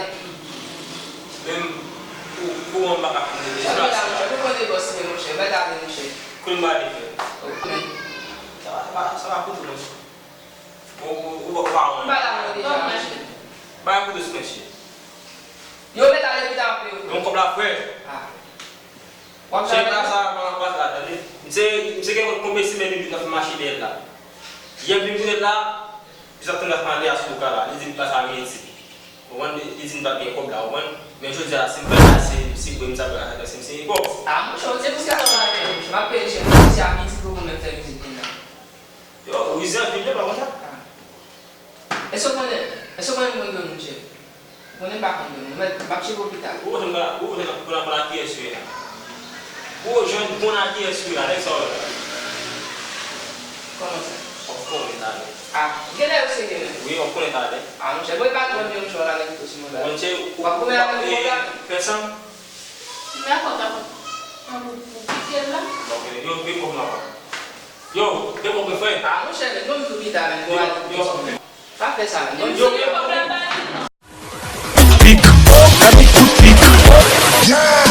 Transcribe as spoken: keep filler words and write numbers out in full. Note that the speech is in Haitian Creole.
ale. Menm kou, kouran m pa ka fini deja. Chèf la, monchè, nou konn negosye, monchè, bay ale, monchè. Kounye m ale fè. Sa va, sa va, sa va koute, monchè. Ou, ou, ou, ou pa wè. M pa la, mwen deja, monchè. Bay koute sou mèche. Yo met ale pita anpil. Yon kòb la, frè. Ah. W ap chèk la, sa pa anba la, tande. M se, m se gen konbyen semèn depi n ap fè mache dèyè l la. Yè m vin konnen l la, m t ap tann ap pale a sou ka la. Li di m pa sa redi. Ou konprann, li di m pa gen kòb la, ou konprann. Men jodi a, si m pa la, se, se kwe m sa pral atak, se m se kòb. Ah, monchè, se pou sa sa va fè, monchè. M ap peye chèf la, se a midi pou mwen fè vizit li la. Yo, Wizan, vin la, pa konsa. Ah. Èske w konnen, èske w konnen mwen gen yon chèf? Ou konnen m pa konn moun, mwen, m ap cheve lopital. Ou konnen m pa, ou konnen m pa konn kiyès ou ye la. Ou jwenn konn kiyès ou ye la, nèg sa w la. Kòman sa? W ap konnen talè. Ah, genlè yo serye menm. Wi, w ap konnen talè. Ah, monchè, mwen pa twò byen, monchè, w la nèg pito sou mwen la. Monchè, w ap konnen avèk mwen la. Fè sa. M dakò, dakò. An pou, pou kite l la. Ok, yo, vin kòb la, pa. Yo, de bon, frè. Ah, monchè, men, non, m tou pita, men, bon, ale, yo, pa fè sa, men. Yo, yo, yo. Pik, la mi kout pik.